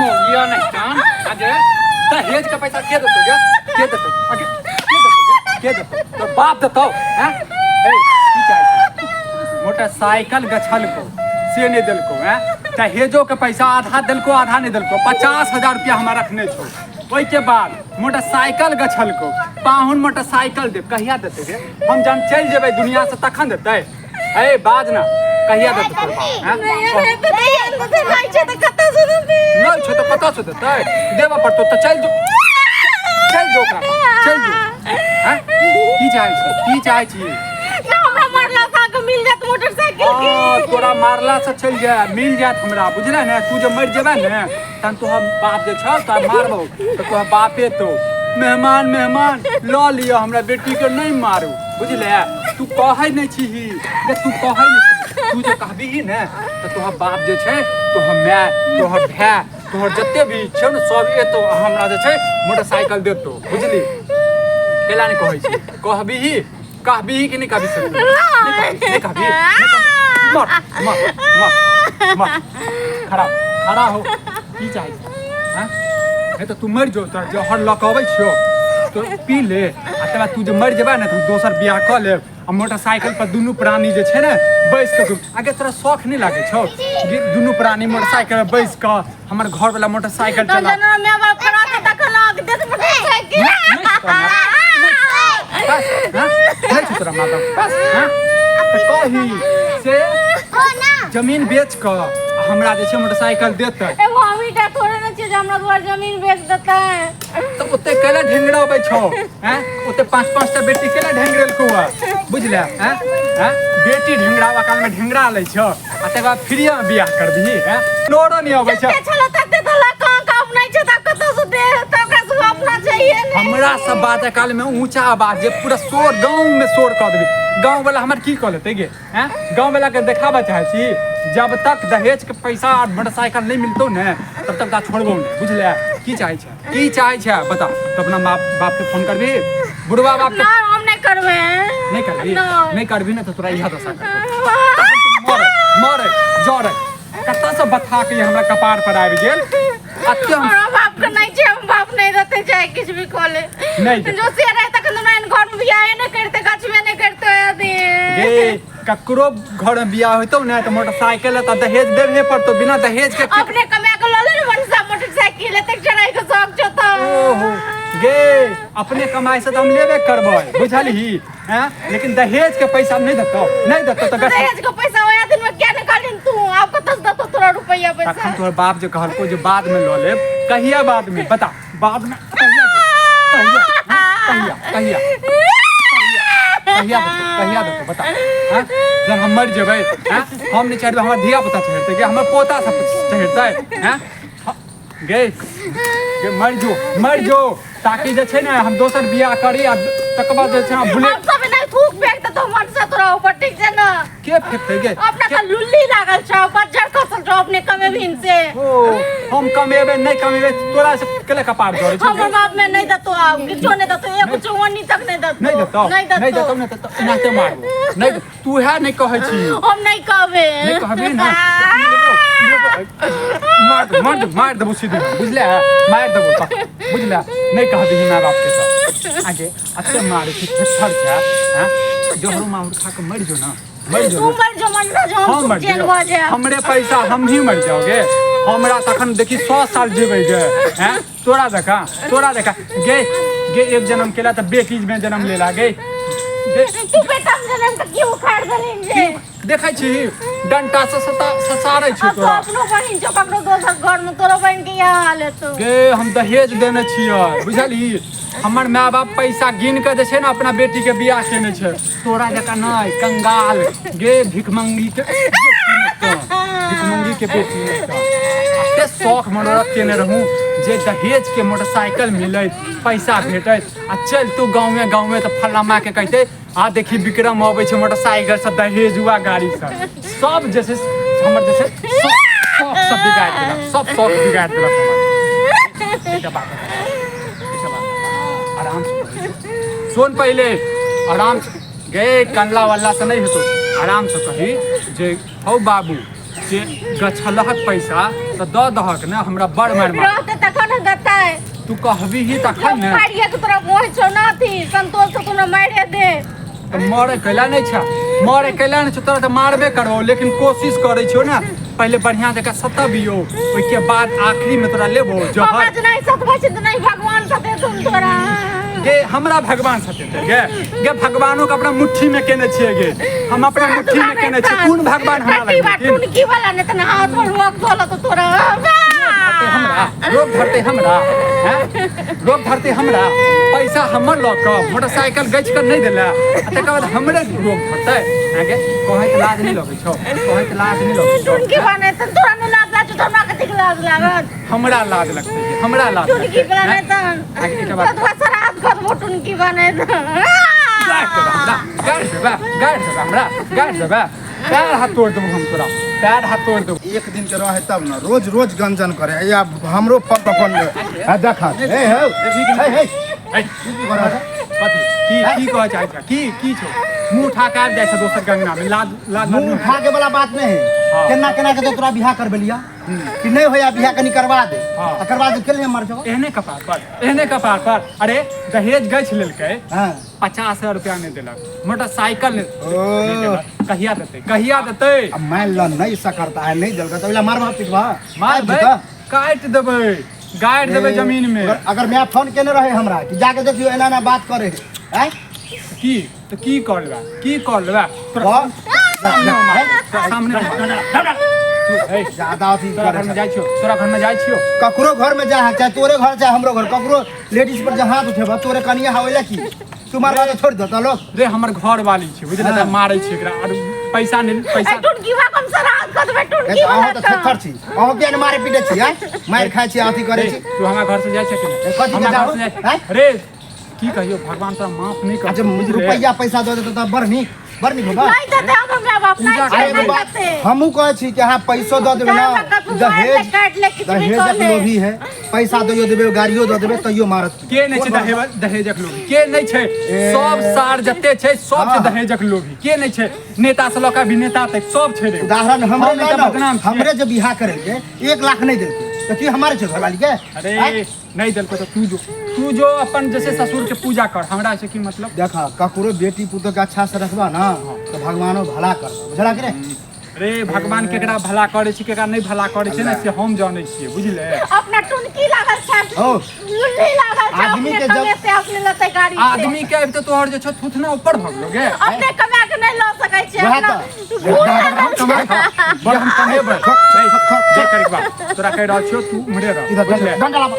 मोगिया नहीं कान आगे दहेज का पैसा के देतो गे के देतो आगे के देतो गे के देतो तो बाप देतो हैं ए की चाहे छी? मोटरसाइकिल गछलको से नहीं देलको हैं दहेजो के पैसा आधा देलको आधा नहीं देलको 50,000 रुपया हमरा रखने छौ ओहिके बाद मोटरसाइकिल गछलको पाहुन मोटरसाइकिल देब कहिया देतै रे हम जहन चलि जेबै दुनिया से तखन देतै ए बाज ना कहिया देतै तोर बाप हैं? नहीं तो नहीं छै तऽ कतऽ से देतै नहि छै तऽ कतऽ से देतै देबऽ पड़तौ तऽ चलि जो चलि जो ओकरा पास, चलि जो हैं? की चाहै छी की चाहै छी ना हमरा मारला से अहाँके मिल जायत मोटरसाइकिल की हँ, तोरा मारला से चलि जाय मिल जायत हमरा बुझले ने तू जे मरि जेबे ने तहन तोहर बाप जे छौ तोरा मारबौ तऽ तोहर बापे तो मेहमान मेहमान लऽ लिअ हमरा बेटीके नहि मारू बुझले तू कहै नहि छीही जे तू कहै नहि छीही। तू जे कहबिही ने तऽ तोहर बाप जे छै तोहर माय तोहर भाय तोहर जते भी छौ ने सब एतौ आ हमरा जे छै मोटरसाइकिल देतौ बुझली कैला नहि कहै छी कहबिही कहबिही कि नहि कहबी से नहि कहबी नहि कहबी मर मर मर मर खड़ा खड़ा हो की चाहै छी हँ नहि तऽ तू मरि जो तोरा जहर लऽ कऽ अबै छियौ तो पी ले आ तकर बाद तू जे मरि जेबा ने तऽ दोसर बियाह कऽ लेब आ मोटरसाइकिल पर दुनू प्राणी जे छै ने बैस कऽ आगे तोरा शौख नहि लागै छौ जे दुनू प्राणी मोटरसाइकिल पर बैस कऽ हमर घरवला मोटरसाइकिल तो चला जना माय बाप कराते तखन अहाँके देत मोटरसाइकिल नहि छौ तोरा माय बस हाँ? नहि छौ तोरा माय बाप बस हाँ? तऽ कही से जमीन बेच कऽ आ हमरा जे छै मोटरसाइकिल देतै एगो हमही टा थोड़े ने छियै जे हमरा दुआर जमीन बेच देतै तऽ ओते कैला ढेंगराबै छौ हैं ओते पाँच पाँच टा बेटी कैला ढेंगरेलकौ हँ बुझले हैं हैं बेटी ढेंगराबा कालमे ढेंगरा लै छौ आ तकर बाद फ्रीए मे बियाह करबिही हैं नोरो नहि अबै छौ जते छलै तते तऽ कहाँ काम नहि छै तऽ कतऽ से दे तऽ ओकरा से अपना चाहिए ने हमरा सब बाजऽ कालमे ऊँचा आवाज जे पूरा शोर गाँवमे शोर कऽ देबै गाँववला हमर की कऽ लेतै गे हैं गाँववला के देखाबऽ चाहै छी जब तक दहेज के पैसा और मोटरसाइकिल नहीं मिलतौ ने तब तक ता छोड़बौ नहीं बुझले की चाहै छै की चाहै छै बता तो अपना बाप बाप के फोन करबी बुढ़वा बाप के ना हम नहीं करबै नहीं करबी नहीं। नहीं करबी ने तो तोरा इहा दशा करबो मरे मरे जरे कतऽ से बथा के हमरा कपार पर आबि गेल अते हम हमरा बाप के नहीं छै हम बाप नहीं रहते चाहे किछु भी कऽ ले नहीं देतै। जो से रहे तखन हमरा एहन घर में बियाहे नहीं करते गछबे नहीं करते अथी गे ककरो घर में बियाह होइतौ ने तऽ मोटरसाइकिल तऽ दहेज देबहे पड़तौ बिना दहेज के अपने कमा के लऽ ले ने मनसा मोटरसाइकिल एतेक चढ़ाई के शौक छौ तऽ ओहो गे अपने कमाई से तऽ हम लेबे करबै बुझलही हैं लेकिन दहेज के पैसा नहीं देतौ नहीं देतौ तऽ गछ दहेज के पैसा ओया दिन में क्या निकालिन तू आप कतऽ से देतौ तोरा रुपैया पैसा तखन तोहर बाप जे कहलको जे बाद में लऽ लेब कहिया बाद में बता बाद में कहिया कहिया हाँ? कहिया कहिया कहिया देतौ कहिया देतौ बता हैं जब हम मरि जेबै हैं हम नहीं चढ़बै हमर धिया पुता चढ़तै कि हमर पोता सब चढ़तै हैं गे गे मरि जो मरि जो ताकि जे छै ने हम दोसर बियाह करी आ तकर बाद जे छै ने बुलेट हम सब एना थूक फेंक देतौ मन से तोरा ऊपर ठीक छै ना के फेंकतै गे अपना तऽ लुल्ली लागल छौ बज्जर खसल छौ अपने कमेबहिन से ओ हम कमेबै नहि कमेबै तोरा से केले कपार जरै छै हमर बाप में नहीं देतो आब किछो नहीं देतो एगो चौवन्नी तक नहीं देतो नहि देतौ नहीं नहि देतो देतौ ने तऽ एनाहिते मारबो नहि तू है नहि कहै छी हम नहीं कहबे नहि कहबी ने मार दे मार दे मार देबो सीधे बुझले मार देबो तक बुझले नहि कहबी माय बाप के सब आगे अते मारे छी थर छै हैं जहरो माहुर खा के मरि जो ना मरि जो तू मर जो मन जो हम हम मर चैन जाओ भऽ जाए हमरे पैसा हम ही मर जाओगे हमरा तखन देखी 100 साल जीबै गे हैं तोरा देखा तोरा देखा गे गे एक जन्म केला तऽ बेटी में जन्म लेला गे गे तू बेटा में जन्म तऽ क्यों उखाड़ देलहिन जे देखै छी डंटा से सता ससारै छी अब तो तोरा अपनो बहिन छौ ककरो दोसर घर में तोरो बहिन के इएह हाल हेतौ गे हम दहेज देने छियै बुझलही हमर माय बाप पैसा गिन के जे छै ने अपना बेटी के बियाह केने छै तोरा जकाँ नहि कंगाल गे भिखमंगी के भिखमंगी के बेटी एते शौख मनोरथ केने रहूँ जे दहेज के मोटरसाइकिल मिलैत पैसा भेटैत आ चल तू गाँवे गाँवे तऽ फलामा के कहते आ देखी विक्रम अबै छै मोटरसाइकिल से दहेजुआ गाड़ी से सब जे छै हमर जे छै सब शौख सब बिगाड़ि देलक सब शौख बिगाड़ि देलक हमर एकटा बात एकटा बात आराम से कहै छी। सुन पहिले आराम से गे कनला वल्ला से नहीं हेतौ आराम से कही जे हौ बाबू जे गछलहक पैसा तऽ दऽ दहक ने, हमरा बड़ मारि मार। रहते तखन ने देतै। तू कहबी ही तखन ने। मारिए के तोरा मोह छौ ना अथी संतोष से तोरा मारिए दे। तऽ मरे कैला नहि छै, मरे कैला नहि छै, तोरा तऽ मारबे करबो, लेकिन कोशिश करै छियौ ने पहिले बढ़िआँ जकाँ सतबियौ, ओहिके बाद आखिरी में तोरा लेबो हमरा जहर। जे नहीं सतबै छै तऽ नहीं भगवान सतेथुन तोरा। गे हमरा भगवान सतेतै? गे गे भगवानो के अपना मुट्ठी में केने छियै गे, हम अपना मुट्ठी में केने छियै। कोन भगवान हमरा कटी बा लग टुनकी वाला ने तने हाथ पर रोक धोला तो तोरा धरते हमरा, रोक धरते हमरा, हैं? रोक धरते हमरा, पैसा हमर लऽ कऽ मोटरसाइकिल गछि कऽ नहि देला आ तकर बाद हमरे रोक धरतै? अहाँके कहैत लाज नहि लगै छौ? कहैत लाज नहि लगै छौ? टुनकी बने त तोरा नहि लाज लागत त हमरा कथी के लाज लागत? हमरा लाज लगतै गे, हमरा लाज टुनकी लगतै, बने हैं? त अहाँके एकटा बात तोरा श्राद्ध करबो टुनकी बने त। गाड़ि देबै हमरा, गाड़ि देबै, गाड़ि देबै हमरा, गाड़ि देबै, पैर हाथ तोड़ि देबौ हम तोरा, पैर हाथ तोड़ि देबौ। एक दिन के रहे तब न, रोज रोज गंजन करे या हमरो फोन पर फोन आ देखा। हे हे हे हे। ऐ, की कर रहल? कथी की की कहऽ चाहै छै? की की छौ? मुँह उठा के आबि जाइ छै दोसर के अंगना में, लाज लाज मुंह उठा के वाला बात नहीं है। हाँ। केना केना के तो तोरा बियाह करबेलिया कि नहीं होया, बियाह कनी करवा दे। हाँ। आ करवा दे के लिए मर जाओ। एहने कपार पर, एहने कपार पर। अरे दहेज गछि लेलकै। हां। 50,000 रुपया नहि देलक, मोटरसाइकिल नहि ओ। नहि देलक। कहिया देतै, कहिया देतै? अब मान ल नहीं सकरता है, नहीं देलका तो ओला मारबा पिटबा? मारबै, काटि देबै, गाड़ि देबै जमीन में। अगर, अगर मैं फोन केने रहे हमरा कि जाके देखियो एना एना बात करे है, आँय? की तऽ की कर लेबै, की कर लेबै? तोरा वाह। सामने मार, तोरा सामने मार। तू ए, ज्यादा अथी तोरा करे घर में छै। जाइ छियो, तोरा घर में जाइ छियो। ककरो घर में जा, चाहे तोरे घर चाहे हमरो घर, ककरो लेडीज पर जहाँ हाथ उठेबा, तोरे कनिया होइला की तू मारबा तो छोड़ देता लोग। रे हमर घर वाली छै बुझले, हाँ। तऽ मारै छै एकरा आर पैसा नहि पैसा। ए टुनकी बा कम श्राद्ध कर देबै ए टुनकी तऽ अहाँ वाला तऽ थेथर छी, अहाँ किया ने मारे पीटे छी? आँय, मारि खाइ छी, अथी करै रे, छी। तू हमरा घर से जाइ छै कि ए, नहि? कथी के हमरा घर जाहो? से जाइ। आँय? रे की कहियो, भगवान तोरा माफ नहि कर। अच्छा रुपैया पैसा दऽ देतौ तऽ बड़ नीक, बड़ नीक होबा। नहीं देते हम हमरा बाप नहीं पूजा छै, अरे नहीं बाबा, देते। हमहूँ कहै छी कि अहाँ पैसो दऽ देबै हमरा ना, कतहु मारि ले, दहेज काटि ले, किछु भी दहेजक कऽ ले। लोभी है, पैसा दैयो देबै, गाड़ियो दऽ देबै तैयो मारत। के नहि छै दहेज, दहेजक लोभी के नहि छै? सब सार जते छै सब छै हाँ। दहेजक लोभी। के नहि छै? नेता से लऽ कऽ अभिनेता तक सब छै रे। उदाहरण हमरे हम नहि तऽ लऽ बदनाम लो, छियै। हमरे जे बियाह करेलकै 1 लाख नहि देलकै तऽ की हमारे छै घरवाली के? अरे आँय? नहि देलको तऽ तू जो, तू जो अपन जैसे ससुर के पूजा कर, हमरा से की मतलब? देखा, ककरो बेटी पुतोह के अच्छा से रखबा ना तऽ भगवानो भला करबा, बुझला कि नहि? रे भगवान केकरा भला करै छै, केकरा नहि भला करै छै ने, से हम जानै छियै, बुझले? अपना टुनकी लागल छै, ओ। लुल्ली लागल छै। आदमी अपने के जब- कमेते अपने लेतै गाड़ी से। आदमी के आबिते तोहर जे छौ थुथना ऊपर भऽ गेलो गे। अपने कमा के नहीं लऽ सकै छै। वएह अपना तऽ। घूर लागल कमा छै। खा, बड़ हम कमेबै। जे करी बा तोरा कहि रहल छियौ, तू उम्हरे रह। इधर बुझले? डंडा लाबऽ।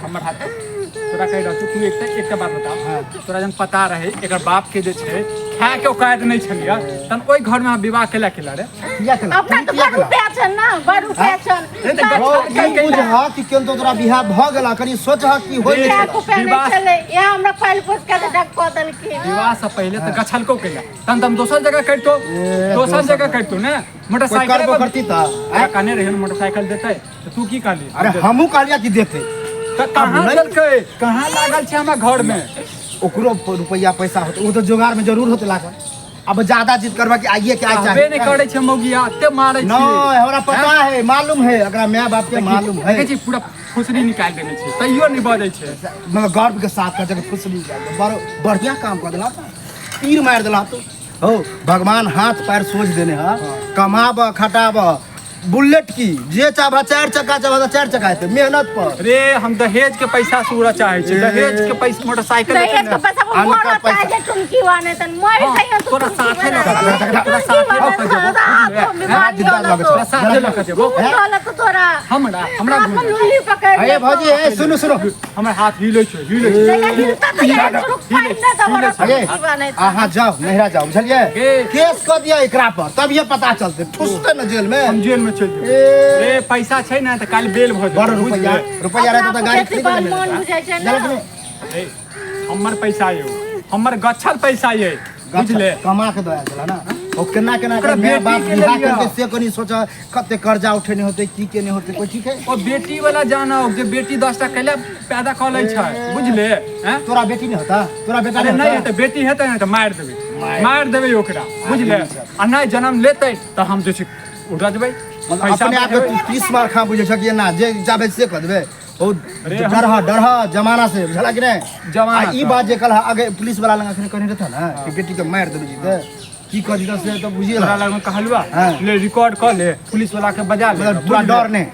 हमर हाथ तोरा कहि रहल छियौ, तू एकटा एकटा बात बता। हाँ। तोरा जन पता रहे एकर बाप के जे छै खाय के औकात नहि छलियै, तहन ओहि घर में अहाँ विवाह केला केला रे? किया केला? अपना तऽ किया बड़ केला? रुपया छनि ना, बड़ रुपया छनि। रे तऽ ओ, गछल ई बुझह कि केन तो तोरा बियाह भऽ गेला, कनि सोचह की होइ रे, छै। रुपया कुपया नहि विवाह- छलै यहाँ, हमरा पालि पोस के डक कऽ देलखिन। विवाह से पहिले तऽ गछलको केला, तहन तऽ हम दोसर जगह करितो। ए, दोसर दोसर जगह करितो ने। कोइ मोटरसाइकिल करबो करती तऽ तोरा कहने रहियै ने मोटरसाइकिल देतै, तऽ तू की कहली? अरे हमहूँ कहलियै कि देतै। तऽ कहाँ नहि- देलकै? कहाँ लागल छै हमरा घर में? ओकरो रुपैआ पैसा होतै, ओ तऽ जोगार में जरूर होतै लागल। अब ज्यादा जिद करबा कि आइए के आइ कहबे चाही नहि करै छै मौगिया, एते मारै छै। नहीं, हमरा पता है, मालूम है, एकरा माय बाप के मालूम है। देखै छी, पूरा फुसरी निकालि देने छै, तैयो नहि बजै छै। मतलब गर्व के साथ कर जगह फुसली जाए, बड़ बढ़िया काम कर दिला, तीर मार दिला तो हो भगवान हाथ पैर सोच देने है। कमाब खटाब, बुलेट की जे चाहबा, चारि चक्का चाहबा तऽ चारि चक्का हेतै मेहनत पर। रे हम दहेज के पैसा से उड़ा चाहे छी, दहेज के पैसा मोटरसाइकिल दहेज हेतै के ने। पैसा पर आन मरत का पैसा। आइ जे टुनकी वाने तन मरि हाँ, जइयो तू। तोरा टुनकी साथे वाने। लऽ कऽ जेबौ, तोरा टुनकी साथे लऽ वाने कऽ जेबौ, हाथ बुझले? में बीमारी जिद्दा होलो लगै तो। तोरा साथे लऽ कऽ जेबौ। घूम होलो तो तोरा। हमरा हमरा हाथ घूम में लुल्ली पकड़ि अरे लेतो। भौजी, ए सुनू सुनू। हमर हाथ हिलै छै, हिलै छै। जहिया हिलता तहिया चुरुक पानि दे दबो रे अरे टुनकी वाने तन। अहाँ जाओ नैहरा जाओ, बुझलियै? गे। केस कऽ दिअ एकरा पर, तब ये पता चलतै, ठुसतै ने जेल में। हम जेल में चलि जेबै। ए रे पैसा छै ने तऽ काल्हि बेल भऽ बड़ जेतै, रुपैआ बुझले? रुपैआ रहतै तऽ अपना गाड़ी आपके खरीद बेसी लेबै। मन बुझै छै ने। देलक नहि? रे, हमर पैसा यौ, हमर गछल पैसा ये, बुझले? कमा के दया छला ना, ओ केना केना ओकरा के माय बेटी बाप के बियाह लेलियै। करके से कनी सोच कते कर्जा उठेने होतै, की केने होतै, कोई ठीक है? ओ बेटी वाला जानो जे बेटी 10 टा कैला पैदा कऽ लै छै, बुझले? हैं? तोरा बेटी नहीं होता? तोरा बेटा अरे नहीं नहि होता? हेतै, बेटी हेतै ने तऽ मारि देबै, मारि देबै ओकरा, बुझले? आ नहि जन्म लेतै तऽ हम जे छै उठा देबै। मतलब पैसा अपने आप के बचेबै। तू 30 मार खा बुझे छ कि ना जे जाबे से कह देबे। ओ अरे हम- डर ह, डर ह जमाना से, बुझला कि नहीं? जमाना आ ई से। बात जे कल आगे पुलिस वाला लंग अखने कहने रहता ना कि बेटी के मार देबे जीते की कह दीता से तो बुझिए तोरा ला। लग में कहलुआ हाँ। ले रिकॉर्ड कर ले, पुलिस वाला के बजा ले। मतलब तोरा डर नहीं?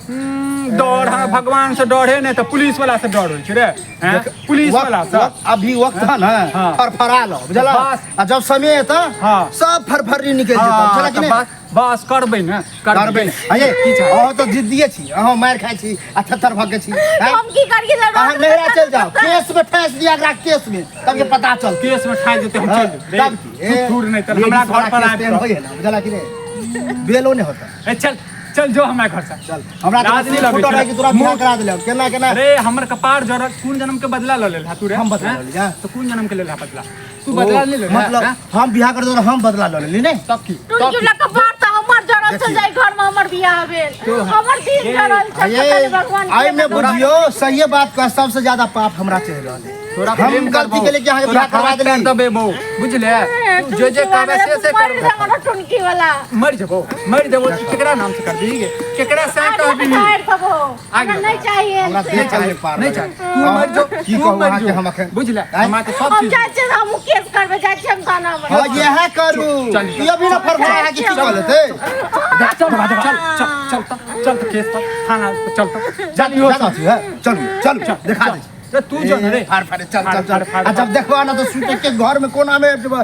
डर है, भगवान से डर है नहीं तो पुलिस वाला से डर होइ छै रे, हैं? पुलिस वक्त- वाला से। वक्त- अभी वक्त है ना, हाँ। फरफरा लो, बुझला? बस। आ जब समय एता हाँ। सब फरफरी निकल जेता, हाँ, बुझला कि तऽ नहीं? बस बस करबै ने। करबै ने। अये की चाही? अहाँ तऽ जिद्दिये छी, अहाँ मारि खाइ छी आ थत्थर भऽ के छी, हैं? हम की करिए? अहाँ नैहरा चलि जाउ, केस में ठेस दिया एकरा, केस में तब के पता चल। केस में ठाइ जेतै, हम चलि जेबै। तब की? ए, थूर नहीं तऽ हमरा लेडीज घर पर वाला केस आबि तेहन कऽ। होइए ने, बुझला कि नहीं? बेलो नहि होता। ए चल चल जो हमरा घर से। चल, हमरा लाज तऽ नहि लगै फोटो छै। रहै कि तोरा बियाह करा देलक, केना केना? अरे हमर कपार जरल, कोन जन्म के बदला ल लेल तू रे? हम बदला हैं? लऽ लेली, तो कोन जन्म के लेल बदला? तू बदला ले ले। मतलब हम बियाह कर दो, हम बदला लऽ लेली नहीं? तब की? टुनकी वाला कपार तऽ हमर जरल छै, जाय घर में हमर बियाह भेल, हमर दिन जरल छै। पता नहि भगवान आई में के बदला। बुझियो सही बात कह, सबसे ज्यादा पाप हमरा चढ़ रहल है। तोरा हम प्रेम गलती करबौ, केलियै कि अहाँके तोरा बियाह करवा हाथ पैर देली। दबेबौ, बुझले? तू जे जे टुनकी कहबे से से वाला करबौ। मरि जाउ टुनकी वाला। मरि जेबौ, मरि जेबौ। तू केकरा नाम से करबी गे? केकरा से कहबी? मारि देबो। आगे हमरा नहीं चाहिए। हमरा से। देह चले पार नहीं लगै। चाही। तू मरि जो, की तू कहू मरि अहाँके जो। हम एखन? बुझले? आँय? हमरा तऽ सब हम चीज जाइ छियै, हम केस करबै, जाइ छियै हम थाना में। हाँ, यह करू। चल, ये अभी ना फरफरा है कि की कह लेते? चल चल चल चल चल चल तऽ केस पर थाना चल तऽ चल इहो। चल है, चलू चलू, देखा दे। रे तू जो ने रे। फाड़ फाड़, चल चल चल। फाड़, आ जब देखबा ना तो सुते के घर में कोना में आबि जेबा।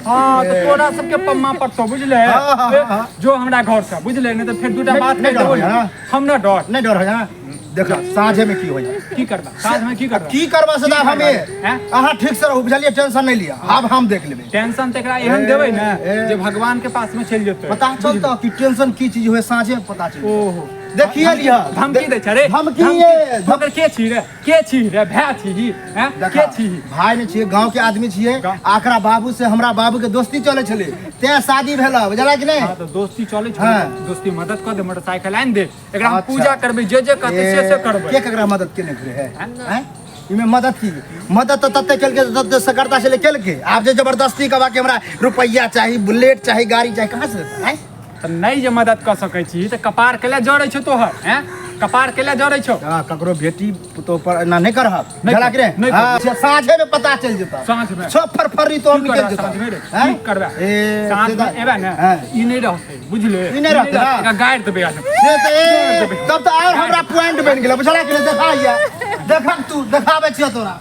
हाँ तऽ तोरा सबके पम्मा पड़तौ, बुझले? हाँ, हाँ, ए, हाँ। जो हमरा घर से, बुझले? नहीं तऽ फेर दूटा नहीं- बात नहीं कहि देबौ। डर होइए, ने। हम ना डर। नहीं डर हो ना, देख साँझे में की होइए। की करबा साँझ में? की करबा? की करबा सदा हम हैं? अहाँ ठीक से रहू, बुझलियै? टेंशन नहीं लिअ, आब हम देख लेबै। टेंशन तऽ एकरा एहन देबै ने ए। जे भगवान के पास में चलि जेतै। पता चलता कि टेंशन की चीज हुए, साँझे में पता चल। ओहो। देखिए लिअ। धमकी दै छै रे। धमकी ये। तू ओकर के छी रे? के छी रे? भाय छी हैं? के छी? भाई नहीं छियै, गांव के आदमी छियै। आकरा बाबू से हमरा बाबू के दोस्ती चले छलै तें शादी भेल, बुझला कि नहीं? हाँ तऽ दोस्ती चलै छै। हाँ। दोस्ती मदद कऽ दे, मोटरसाइकिल आनि दे एकरा, हम अच्छा। पूजा करबै, जे जे कहतै से से करबै। के ककरा मदद केने घुरे है, हैं? इमे मदद की? मदद तऽ तते केलकै, तते सकरता छलै केलकै। आब जे जबरदस्ती कहबा कि हमरा रुपैआ चाही, बुलेट चाही, गाड़ी चाही, कहाँ से देतै, हैं? तऽ नहि जे मदद कऽ सकै छी तऽ कपार केला जरै छौ तोहर, हैं? कपार केला जरै छौ? हाँ, ककरो बेटी पुतोह पर एना नहीं करहक। नहि झगड़ा करे नहि। हाँ, साँझे में पता चल जेता। साँझ में। सब फरफरी तो की निकल करबा जेता। साँझ में रे? हैं? की करबा ए, साँझ में? सीधा- एबा ने हैं। ई नहि रहतै, बुझले? ई नहि रहतै, हाँ। एकरा गाड़ि देबै आज। से तऽ ए, तब तऽ और हमरा पॉइंट बनि गेलै, बुझला कि नहीं? देखा, देखक तू, देखाबै छियौ तोरा।